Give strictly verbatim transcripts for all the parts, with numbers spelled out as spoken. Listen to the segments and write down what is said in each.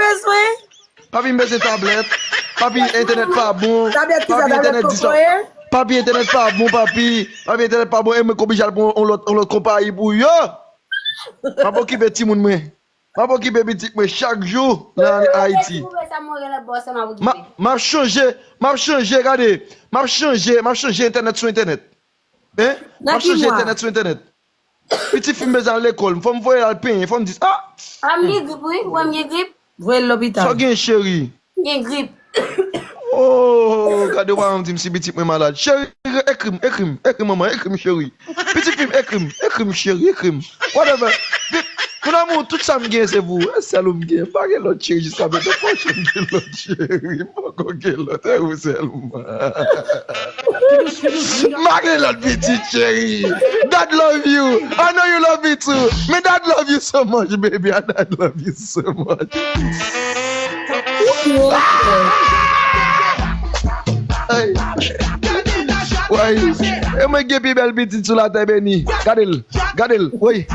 bezwen? Papi, m bezwen tablèt. Papi, entènèt pa bon. Tablèt ki sa? Papi, entènèt di sa. Papi, entènèt pa bon, papi. Papi, entènèt pa bon. E mwen k oblije al pran yon lòt, yon lòt konpayi pou yo. M ap okipe timoun mwen. M ap okipe pitit mwen chak jou nan Ayiti. M ap chanje, m ap chanje, gade. M ap chanje, m ap chanje entènèt sou entènèt. Hein? M ap chanje entènèt sou entènèt. Pitit fi m bezwen al lekòl, fò m voye l al penyen, fò m di, ah! Ah, m gen grip, wi. Ou wè m gen grip? Voye l lopital. Sa w gen, cheri? M gen grip. Oh, gade, ou pa janm di m si pitit mwen malad. Cheri, ekri m, ekri m, ekri m, manman, ekri m, cheri. Pitit fi m, ekri m, ekri m, cheri, ekri m. Whatever. Mon amour, tout sa m gen se pou ou. E sèl ou m gen. M pa gen lòt cheri jiska prezan. Franchman, m gen lòt cheri. M poko gen lòt. E ou sèlman. M pa gen lòt pitit, cheri. Dad love you. I know you love me too. Men dad love you so much, baby. I dad love you so much. Ay. Way. E mwen gen pi bèl pitit sou latè beni. Gade l. Gade l. Wi.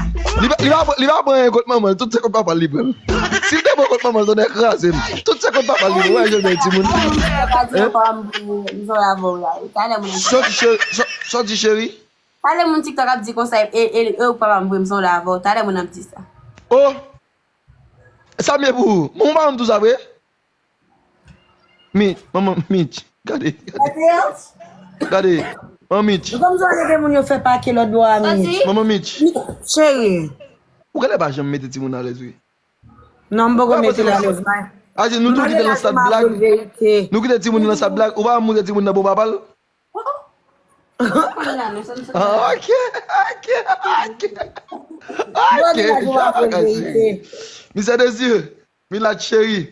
Li pa, li pa, li pa pran anyen kont manman l. Tout se kont papa l li pran. Si l te pran kont manman l, tonnè kraze m. Tout se kont papa l li pran. Wè, jodi timoun. Hein? Sòti cheri. Sò-, sòti cheri. Talè moun TikTok ap di konsa, e, e, e, ou papa m vre, m sonde avè w. Talè moun ap di sa. Oh! Sa m ye pou ou? Manman pa janm di w sa vre? Mitch, manman Mitch. Gade, gade. Gade, manman Mitch. Ou konn sa leve moun yo fè pake lòt bò a Mitch. Manman Mitch. Cheri. Ou genlè pa janm mete timoun alèz, wi. Non, m poko mete l alèz, man. Aje, nou tou kite l nan stad blag. Nou kite timoun nan stad blag. Ou pa janm montre timoun nan bon papa l? Ah, ok, ok, ok. Ok, jan bagay serye. Misye Désir, Milat cheri.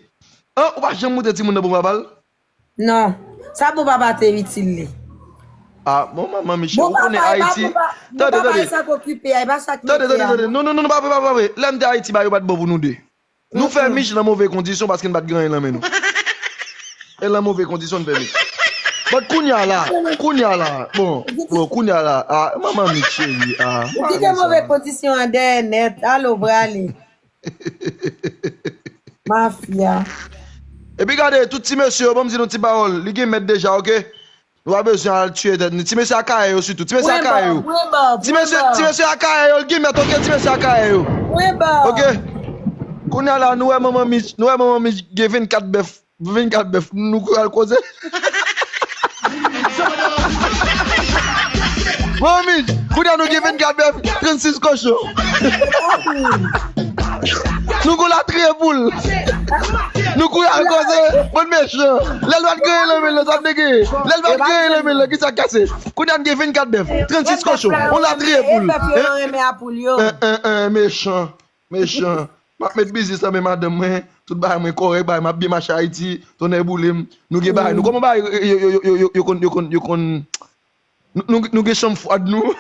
An, ou pa janm montre timoun nan bon papa l? Non. Sa bon papa te itil li? Ah, bon, manman Michel, ou konnen Ayiti. Tande, tande. Tande, tande, tande. Non, non, non, non, pa vre, pa vre, pa vre. Lè m te Ayiti, bagay yo pa t bon pou nou de. Nou fè Mitch nan move kondisyon paske n pa t gen anyen nan men nou. E nan move kondisyon n fè Mitch. But kounye a la, kounye a la, bon, bon, kounye a la, ah, manman Mitch cheri, ah. Ou kite move kondisyon an dèyè nèt, alo prale. Mafya. Epi gade, tout ti mesye yo, ban m di nou ti pawòl, li gen mèt deja, ok? Nou pa bezwen al tiye tèt nou. Ti mesye Akayè yo sitou. Ti mesye Akayè yo. Ti mesye, ti mesye Akayè yo, li gen mèt, ok? Ti mesye Akayè yo. Ok? Kounye a la, nou wè manman Mitch, nou wè manman Mitch gen vennkat bèf. Vennkat bèf, nou kouri al koze. Manman Mitch, kounye a nou gen vennkat bèf, trannsis kochon. Nou gon latriye poul. Nou kouri al koze, bann mechan. Lè l pa t gen anyen nan men l, sa vle gen. Lè l pa t gen anyen nan men l, kisa k kase? Kounye a n gen vennkat bèf, trannsis kochon, yon latriye poul. E bèf yo yo renmen a poul yo. En, en, en, mechan, mechan. M ap met biznis nan men madanm mwen, tout bagay mwen kòrèk, bagay m ap byen mache Ayiti, tonnè boule m. Nou gen bagay, nou kòman bagay yo, yo, yo, yo, yo, yo konn, yo konn, yo konn Nou, nou, nou gen chanm fwad nou.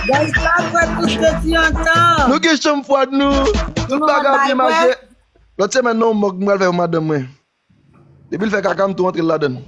Guys, pa kwè tout se ti antan. Nou gen chanm fwad nou. Tout bagay byen mache. Lòt semèn nan, yon mòg m pral fè pou madanm mwen. Depi l fè kaka, m tou antre l ladann.